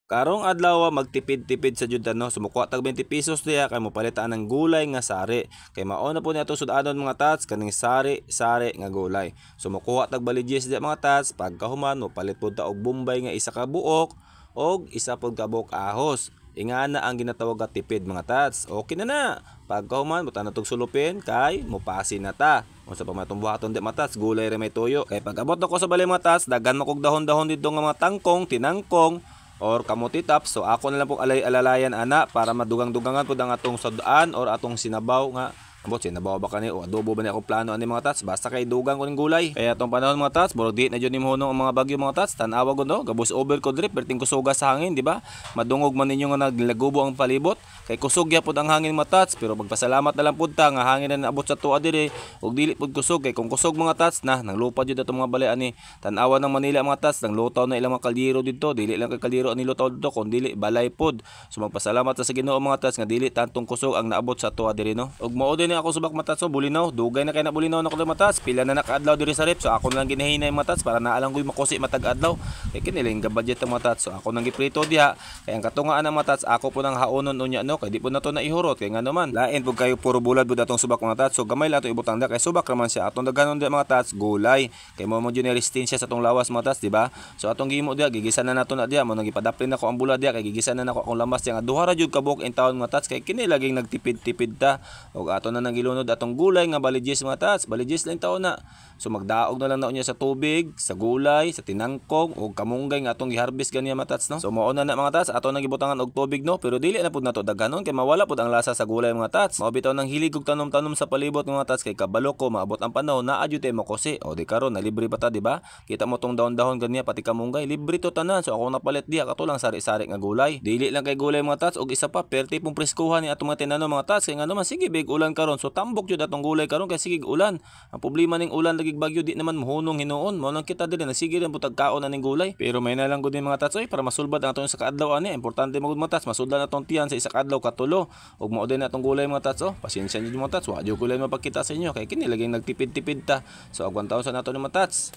Karong adlaw magtipid-tipid sa jud no. Sumukuha tag 20 pesos diha kay mopalit ng gulay nga sari. Kay mao na po ni atong sud-anon, mga tats, kaning sari-sari nga gulay. Sumukuha tag balijis diha, mga tats, pagkahuman mopalit pud ta og bombay nga isa ka buok og isa pud ka buok ahos. Ingana ang ginatawag nga tipid, mga tats. Okay na na. Pagkahuman, butan na tog sulupin kay mupasi na ta. Unsa pa man atong buhaton di, mga tats, gulay ra may tuyo. Kay pag-abot ako sa balay, mga tats, daghan man kog dahon-dahon didto nga mga tangkong, tinangkong, or kamuti tops. So ako na lang pong alay-alalayan ana para madugang-dugangan pud ang atong sud-an or atong sinabaw nga. Ambot, sinabaw ba kani o adobo ba ni akong plano ani, mga tats? Basta kay dugang ko ning gulay. Kaya atong panahon, mga tats, murag di na jud nimhunong ang mga bagyo, mga tats. Tan-awa gud no, gabos over ko drip, perting kusuga sa hangin, di ba? Madungog man ninyo nga naglagubo ang palibot. Kay kusog gyapon ang hangin, mga tats, pero magpasalamat na lang pud ta nga hangin na naabot sa tuwa diri ug dili pud kusog, kay kung kusog, mga tats, na nanglupad jud atong mga balay ani. Tan-awa ng Manila, mga tats, nang lutaw na ilang mga kaldero didto. Dili lang kay kaldero ani lutaw didto kun dili balay pod. So magpasalamat sa Ginoo, mga tats, nga dili tantong kusog ang naabot sa tuwa diri no. Ug mao din ako subak, mga tats, so bulinaw, dugay na kay na bulinaw na ko, mga tats. Pila na nakaadlaw diri sa rep, so ako na lang ginahinay, mga tats, para naa lang ko'y makusi matag adlaw. Kay kini lang budget ang mga tats, so ako nang giprito diha. Kay ang katungaan ng mga tats, ako po nang haonon unya no, kay di po na to naihurot kay ngano man. Lain pud kayo puro bulad pud atong subak, mga tats. So gamay lang ato ibutang da kay subak raman siya. Atong daghanon diha, mga tats, gulay. Kay mo mo jud resistensya sa atong lawas, mga tats, di ba? So atong gihimo diha, gigisa na nato na diha mo nang gipadaplin nako ang bulad diha kay gigisa na nako akong lamas diha nga duha ra jud ka buok in taon, mga tats, kay kini laging nagtipid-tipid ta. Og ato na nang gilunod atong gulay nga balijis, mga tats, balijis lang taon na. So magdaog na lang na unya sa tubig, sa gulay, sa tinangkong og kamunggay nga atong giharvest ganiya, mga tats no. So mao na na, mga tats, ato nang gibutangan og tubig no, pero dili na pud nato daghanon kay mawala pud ang lasa sa gulay, mga tats. Mao bitaw nang hilig og tanom-tanom sa palibot, mga tats, kay kabalo ko maabot ang panahon naa jud tay mokusi. O di karon na libre pa ta, di ba? Kita mo tong dahon-dahon ganiya pati kamunggay, libre to tanan. So ako napalit diha kato lang sari-sari nga gulay. Dili lang kay gulay, mga tats, og isa pa perti pong preskuhan ni atong mga tinanom, mga tats, kay ngano man sige big ulan karon. So tambok jud atong gulay karon kay sige ulan. Ang problema ning ulan lagi bagyo, di naman mohunong hinuon. Mao nang kita diri nagsige rin pud kaon aning gulay. Pero may na lang gud ni, mga tats, oy, para masulbad ang atong sa kaadlaw ani. Importante magud, mga tats, masudlan atong tiyan sa isa ka adlaw katulo. Ug mao din atong gulay, mga tats, oh. Pasensya niyo, mga tats, wa jud ko lang mapakita sa inyo kay kini laging nagtipid-tipid ta. So agwan taon sa nato ni mga tats.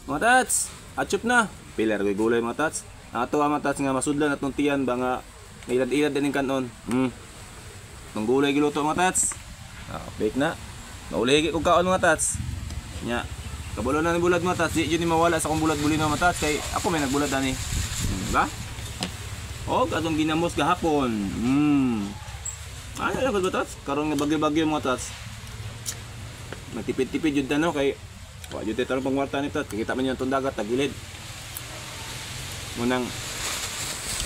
Mga tats, atchup na. Pila ra gulay, mga tats. Ato ang mga tats nga masudlan atong tiyan ba nga ilad-ilad din kanon. Tong gulay giluto, mga tats. Ah, bake na. Mauligi kog kaon, mga tats. Nya. Kabalo na ni bulad, mga tats. Di jud ni mawala sa akong bulad bulinaw, mga tats, kay ako may nagbulat ani. Ba? Og atong ginamos gahapon. Ano lang gud, tats? Karon nga bagyo-bagyo, mga tats. Nagtipid-tipid jud ta no kay wa jud tay tarong pangwarta ni tats. Kita man atong dagat tagilid. Munang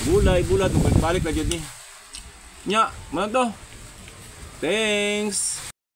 gulay bulad balik na jud ni. Nya, man to. Thanks.